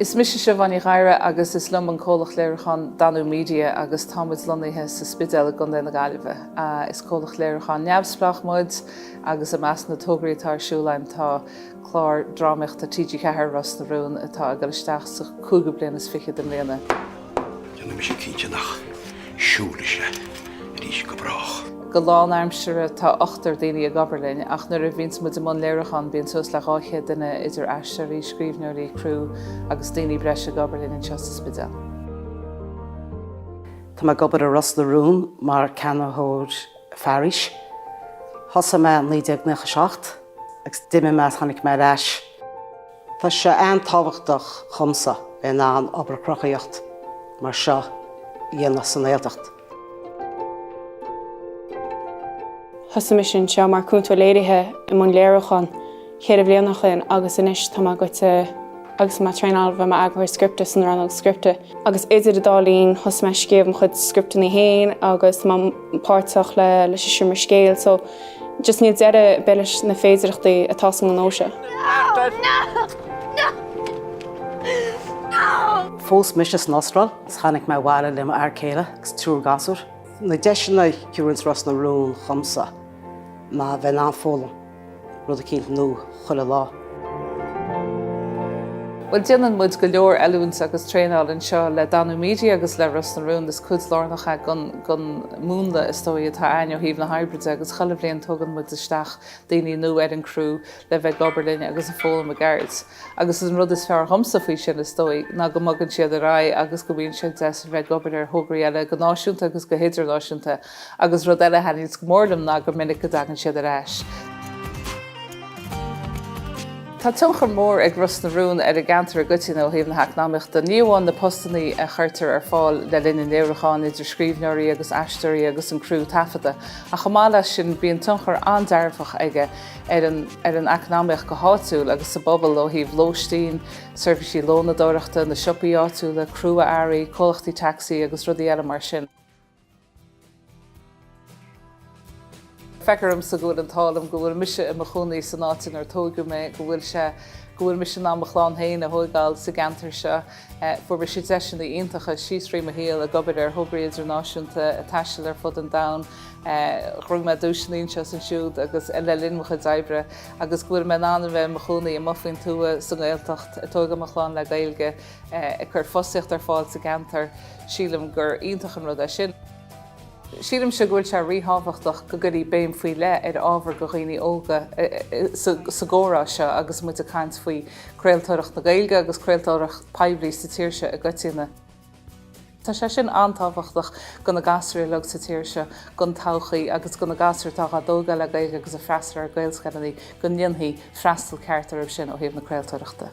Is mise Siobhán Ní Ghadhra agus is liom an comhlacht léiriúcháin Danú Media agus tá muid lonnaithe sa Spidéal i gContae na Gaillimhe. Is comhlacht léiriúcháin neamhspleách muid agus i measc na tograí atá ar siúl againn tá clár drámaíochta TG4 Ros na Rún atá ag dul isteach sa chúigiú bliain is fichead i mbliana. Déanfaidh mise cinnte nach siúlfaidh sé arís go brách. Go lánaimseartha tá ochtar daoine ag obair linn ach nuair a bhíonns muid i mbun léiriúcháin bíonn suas le 200 duine idir aisteoirí, scríbhneoirí, criú agus daoine breise ag obair linn anseo sa Spidéal. Tá mé ag obair i Ros na Rún mar ceannaitheoir fearais. Thosaigh mé i 1997 agus d'imigh mé agus tháinig mé ar ais. Tá sé an-tábhachtach dhomsa bheith in ann obair chruthaíocht mar seo a dhéanamh sa nGaeltacht. Thosaigh mise anseo mar cúntóir léirithe i mbun léiriúcháin cheithre bhliana ó shin agus anois tá mé goite agus mé ag traenáil bheith mar eagarthóir scripte san rannóg scripte. Agus idir an dá linn thosaigh mé ag scríobh mo chuid scripteanna féin agus tá mé páirteach le leis an Seomra Scéil so Just níl deireadh ar bith leis na féidireachtaí atá sa ngnó seo. Phós mise san Astráil is tháinig mé abhaile le m'fhear céile agus triúr gasúr. Na deiseanna a thabharanns Ros na Rún dhomsa ná bheith in ann foghlaim rud eicínt nua chuile lá. Bhuel, déanann muid go leor oiliúint agus traenáil anseo le Danú Media agus le Ros na Rún. Is cuid lárnach é den múnla is dóigh atá againn ó thaobh na hoibre de agus chuile bhliain tugann muid isteach daoine nua ar an gcriú le bheith ag obair linn agus ag foghlaim a gceird. Agus an rud is fearr dhomsa faoi sin is dóigh ná go mbogann siad ar aghaidh agus go mbíonn sé deas a bheith ag obair ar thograí eile go náisiúnta agus go hidirnáisiúnta. Agus rud eile a thaitníonns go mór liom ná gur minic go dtagann siad ar ais. Tá tionchar mór ag Ros na Rún ar an gceantar i gcoitinne ó thaobh na heacnamaíochta. Ní amháin na postannaí a chuirtear ar fáil le linn an léiriúcháin, idir scríbhneoirí agus aisteoirí agus an criú taifeadta, ach chomh maith leis sin bíonn tionchar an-dearfach aige ar an ar an eacnamaíocht go háitiúil agus sa bpobal ó thaobh lóistín, seirbhísí lónadóireachta, na siopaí áitiúla, crua-earraí, comhlachtaí tacsaí agus rudaí eile mar sin. Feictear domsa go bhfuil an t-ádh liom go bhfuil mise i mo chónaí san áit inar tóigeadh mé, go bhfuil sé, go bhfuil mise in ann mo chlann féin a thóigeáil sa gceantar seo. Fuair mise deiseanna iontacha síos thrí mo shaol ag obair ar thograí idirnáisiúnta, ag taisteal ar fud an domhain. Ghnóthaigh mé duaiseanna anseo is ansiúd agus le linn mo chuid oibre agus go bhfuil mé in ann a bheith i mo chónaí amuigh faoin tuath sa nGaeltacht, ag tóigeáil mo chlann le Gaeilge, ag cur fostaíocht ar fáil sa gceantar. Sílim gur iontach an rud é sin. Sílimse go bhfuil sé ríthábhachtach go gcuirfí béim faoi leith ar ábhar do dhaoine óga sa gcomhrá seo agus muid ag caint faoi craoltóireacht na Gaeilge agus craoltóireacht poiblí sa tír seo i gcoitinne. Tá sé sin an-tábhachtach do na gasúir uilig sa tír seo, don todhchaí agus do na gasúir atá á dtógáil le Gaeilge agus ag freastal ar Gaelscoileanna go ndéanfaí freastal ceart orthu sin ó thaobh na craoltóireachta.